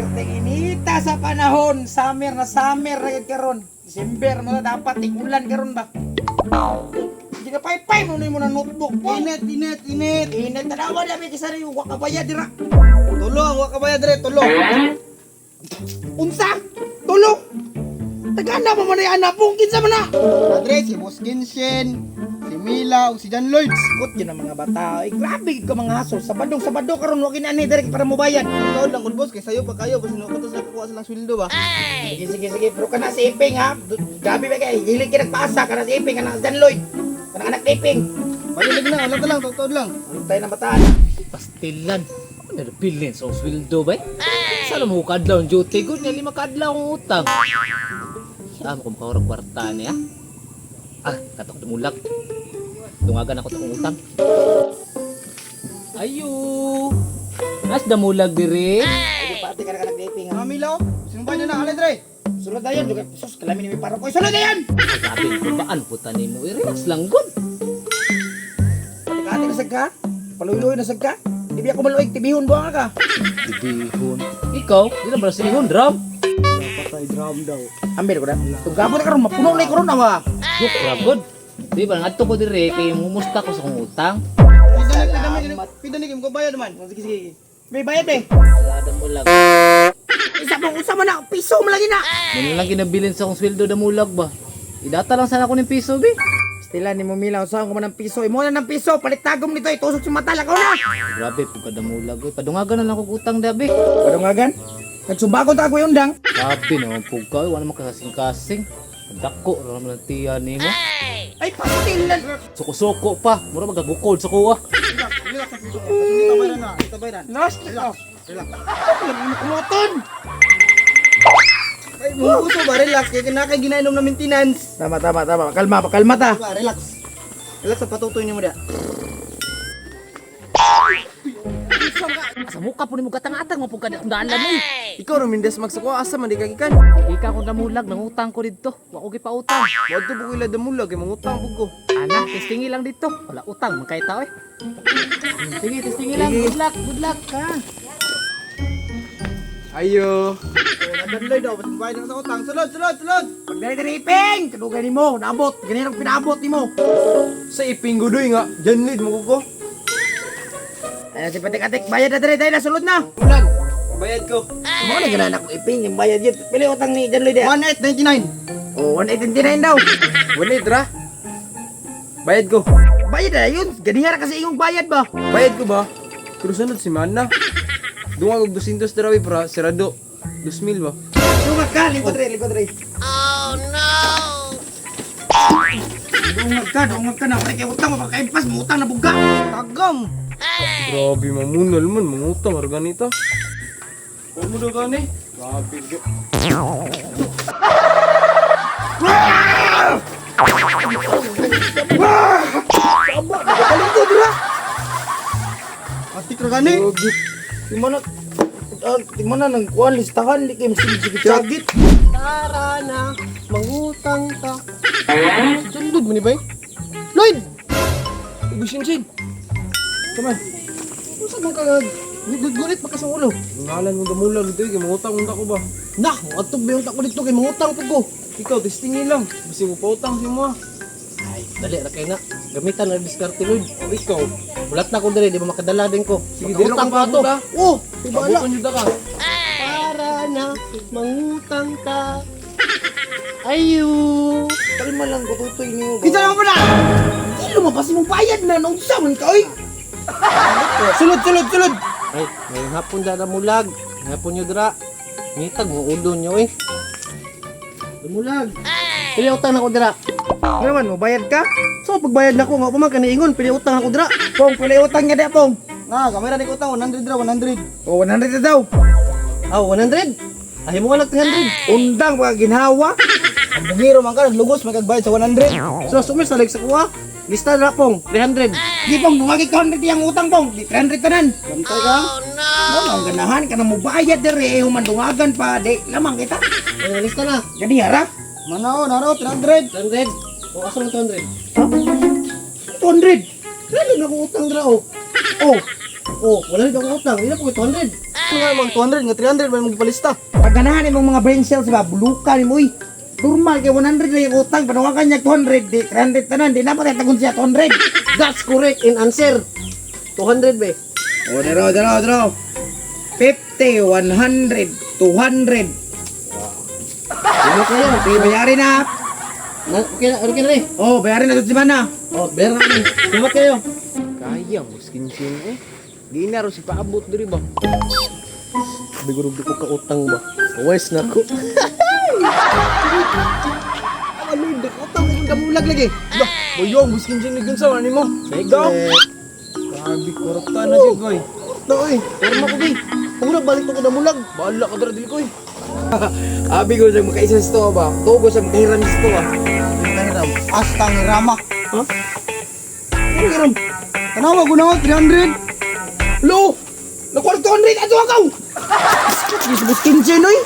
Perting inita sa panahon, summer na summer na gid karon. December mo na dapat tig-ulan karon ba. Hindi ka paypay mo mo na notebook po. Init, init, init. Init tanawa na may kisa rin wa ka bayad dira. Tulo ang wa kabaya dre, tulo. Unsa? Tulong. Tagana pa man ay anak pong kinsa man na. Dre, si Boss Ginshin, si Mila, ug si John Lloyd. Sikot yun ang mga bata. Ay, grabe gid ka mga haso. Sabadong sabado karon wa kinani direk para mobayad. Ikaw lang gud boss kay sayo pa kayo basta ko to sa kuha silang sweldo ba. Sige, sige, sige. Pero kana si Iping ha. Gabi ba kay hilig ka nagpaasa kana si Iping kana si Dan Lloyd. Kana anak ni Iping. Bayalig na, wala ta lang, totoo lang. Antay na bataan. Pastilan. Ako na napilin sa sweldo ba? Sana mo kadlaw ang duty ko. Nga lima kadlaw ang utang. Tama ko makahurag kwarta niya. Ah, katok dumulag. Dungagan ako takong utang. Ayo. Nas damulag dire. Ay, pati ka na anak ni Iping ha. Mga Mila, oh. Sinumbay na na, alay dre. Sulod na yun. Sus, kalamin ni may parang ko. Sulod na yun! Sabi ko baan puta nimo? I-relax lang gud. Ate ka na ka? Paluy-luy na sad ka? Di ba ako maluig, tibihon buha ka. Bibihon. Ikaw, di na ba sa ihon drum? Patay drum daw. Ambil ko na. Tugabot na karon, mapuno na karon awa. Joke ra gud. Di ba ngadto ko dire kay mumusta ko sa kong utang. Pida ni, pida ni, pida ni kay bayad man. Sige, sige. May bayad eh. Wala damulag. Isa mo, usa mo na. Piso mo lagi na. Muna lang ginabilin sa akong sweldo damulag ba. Idata lang sana ko ng piso bi. Stila ni mo mila, usahan ko man ng piso. Imo na ng piso, palit tagom nito, itusok sa mata, lakaw na. Grabe pug damulag oy. Padungagan na lang kog utang dabi. Padungagan? Nagsumbagon ta ako yung dang. Grabe no pug ka oy, wala man kasing-kasing. Dako ra naman ang tiya nimo. Ay, pastilan. Suko-suko pa, mura magagukod sa kuha. Relax, relax sa piso. Ito bayaran na, ito bayaran. Last, Relax, relax. Kumuton. Ay, mo gusto ba relax kay kinakay ginainom na maintenance. Tama, tama, tama. Kalma, kalma ta. Diba, relax. Relax sa patutoy nimo da. Sa muka po nimo gatang-atang mo pug ka daan mo. Ikaw rumindes magsako asa man di ka gikan. Ika ko damulag nangutang ko didto. Wa ko gipautang. Wadto po ila damulag kay mangutang pug ko. Ana, testingi lang dito. Wala utang man kay tao eh. Sige, testingi lang. Good luck, good luck ha. Ayo. Nadadloy daw basig bayad na sa utang. Sulod, sulod, sulod. Pagdali diri iping, kadugay nimo, naabot. Ganyan ang pinaabot nimo. Sa iping gudoy nga, John Lloyd mo ko. Ay, si Patik-atik, bayad na diri, dahil na, sulod na. Ulag. Bayad ko. Mo na ganahan ako iping, yung bayad yun. Pili utang ni John Lloyd. Eh. 1899. Oh, 189 daw. 18 ra. Bayad ko. Bayad na yun. Ganihan na kasi ingong bayad ba? Bayad ko ba? Pero sunod si Mana. Dungag og 200 dira pra sirado. 2000 ba? Dungag ka, lingkod re, lingkod re. Oh no! Dungag ka na. Pare kay utang, mapakaimpas, mo utang na buga. Tagam. Grabe mamunal man mangutang ar ganita. Huwag mo daw gani. Grabe. Lingkod ra. Atik ra gani. Di man na, di man na nang kuan listahan, di kayo masigit-sigit. Tara na, mangutang ta. Si John Lloyd man ni bay? Lloyd! Ibusin sin. Come on. Unsa man ka gulit pa ka sa ulo? Ngalan mo damulag dito kay mangutang unta ko ba? Nah, atog ba yung ko dito kay mangutang pud ko. Ikaw testingin lang. Basi mo pautang si mo. Ay, dali ra kay na. Gamitan na diskarte Lloyd. O ikaw. Bulat na ko diri, di ba makadala din ko. Sige, dili Makautang ka pa to. pa, Oh, tibala. Abuton jud ka. Para na mangutang ta. Ayo. Kalma lang, gututoy niyo. Kinsa naman pa na? Di lumabas mo bayad na, nung sa man ka, oy. Sulod, sulod, sulod. Ay, ngayong hapon da damulag. Ngayong hapon nyo dira. Ngitag mo ulo nyo eh. Damulag. Pili utang na ko dira. Ano naman, mo bayad ka? So pagbayad na ko nga pa man kaniingon, pili utang ako dira. Pong, pili utang niya da, Pong. Na, kamera ni utang 100 ra 100. Oh, 100 na daw. Ah, 100. Ay mo nga nag 300. Undang, mga ginhawa. Ang bugiro man ka naglugos magagbayad sa 100. So sumis na sa kuha. Lista na pong 300. Di pong, dumagi ka 100 yung utang pong. Di 300 tanan. Bantay ka. Oh, no, ang ganahan ka na mo bayad dire, humandungagan pa, di lamang kita. Ay, lista na. Gani hara. Manao, naro 300. 200. O asa man 200? 200. 300 na akong utang dira oh. Oh. Oh, wala rin akong utang. Hindi na po 200. Nga mag 200 nga 300 may magpalista. Pag ganahan imong mga brain cells ba, bulukan nimo uy. Normal kay 100 lang yung utang, panawagan niya 200, di 300 tanan, di dapat tagon siya 200. That's correct in answer. 200 be. O, dero, dero, dero. 50, 100, 200. Ano kayo? Sige, bayarin na. Na, okay na, okay na eh. Oh, bayarin na sa na. Oh, bayar na kami. Salamat kayo. Kaya mo skin eh. Di na ro si paabot diri ba. Bigurog di ko kautang ba. Wise na ko. Ano di ko utang ko damulag lagi. Bah, boyong buskin sin ni sa ani mo. Secret. Grabe korupta na jud boy. Na oy. Pirma ko bi. Pura balik to ko damulag. Bahala ka dira dili ko eh. Abi ko siya makaisa sa to ba? Tugo siya makahiram sa to ba? Kahiram. Hasta ang rama. Ha? Ano hiram? Tanawa ko na 300. Lo! Nakuha 200 ato akaw! Buskin sin oy.